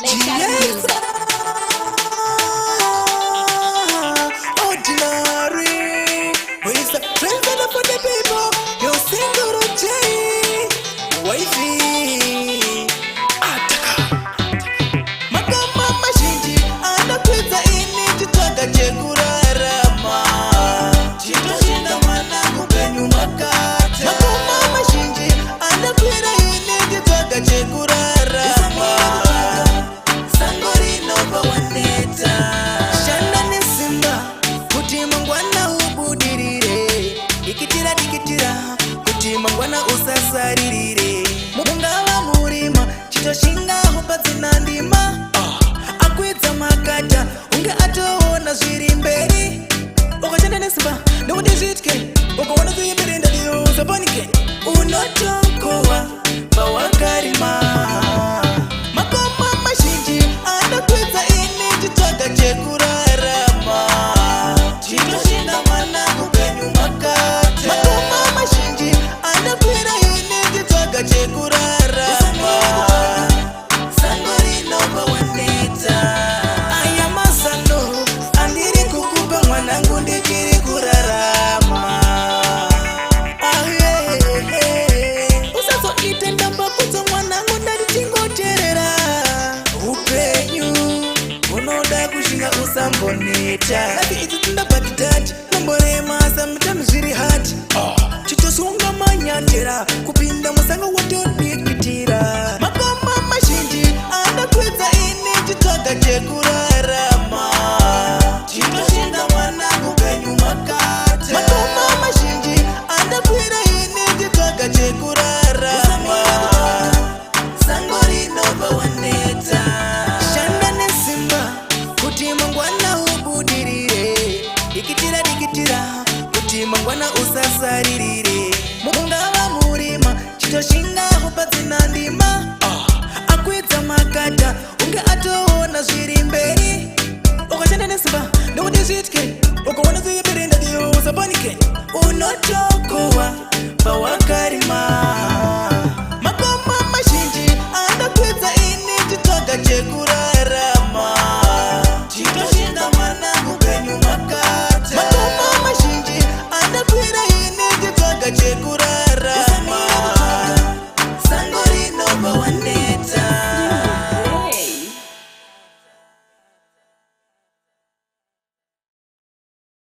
Lake Music. Ordinary. Who is the trendsetter for the people? You single J. Wifey. Ataka. Makama mazhinji anokwidza ini chitsvaga chekurarama. Chitoshinda mwana upenyu makata. Makama mazhinji anokwira ini chitsvaga chekurarama. Sango rinobva waneta. Shanda nesimba kuti mangwana ubudirire. Dikitira dikitira kuti mangwana usasaririre. Mungava murima chitoshinga hupadzina ndima. Akwidza makata unge atoona zviri mberi. Ukashanda nesimba nekuti zvitye, ukaona zviri ndadiyo usapanike. Unotokohwa pawakarima. Makoma mazhinji anokwidza ini chitsvaga chekurarama. Chitoshinda mwana upenyu makata. Makoma mazhinji anokwira ini chitsvaga chekurarama. Sango rinobva waneta. Aya mazano andiri kukupa mwanangu ndichiri kurarama. Usazoite ndambakudzo mwanangu, ndati chingoteerera. Upenyu unoda kushinga, usamboneta. Ati idzi dzindabhadhidhati nomborema, sometimes zviri hard. Chitosunga manyatera kupinda musango wotodikitira. Makoma mazhinji anokwidza ini chitsvaga chekurarama. Chitoshinda mwana upenyu makata. Makoma mazhinji andakwira ini chitsvaga chekurarama. Sango rinobva waneta. Shanda nesimba kuti mangwana ubudirire. Dikitira dikitira kuti mangwana usasaririre. Mungava murima chitoshinga hupadzina ndima. Akwidza makata unge atoona zviri mberi. Ukashanda nesimba nekuti zvitye, ukaona zviri mberi ndadiyo usapanike. Unotokohwa pawaka.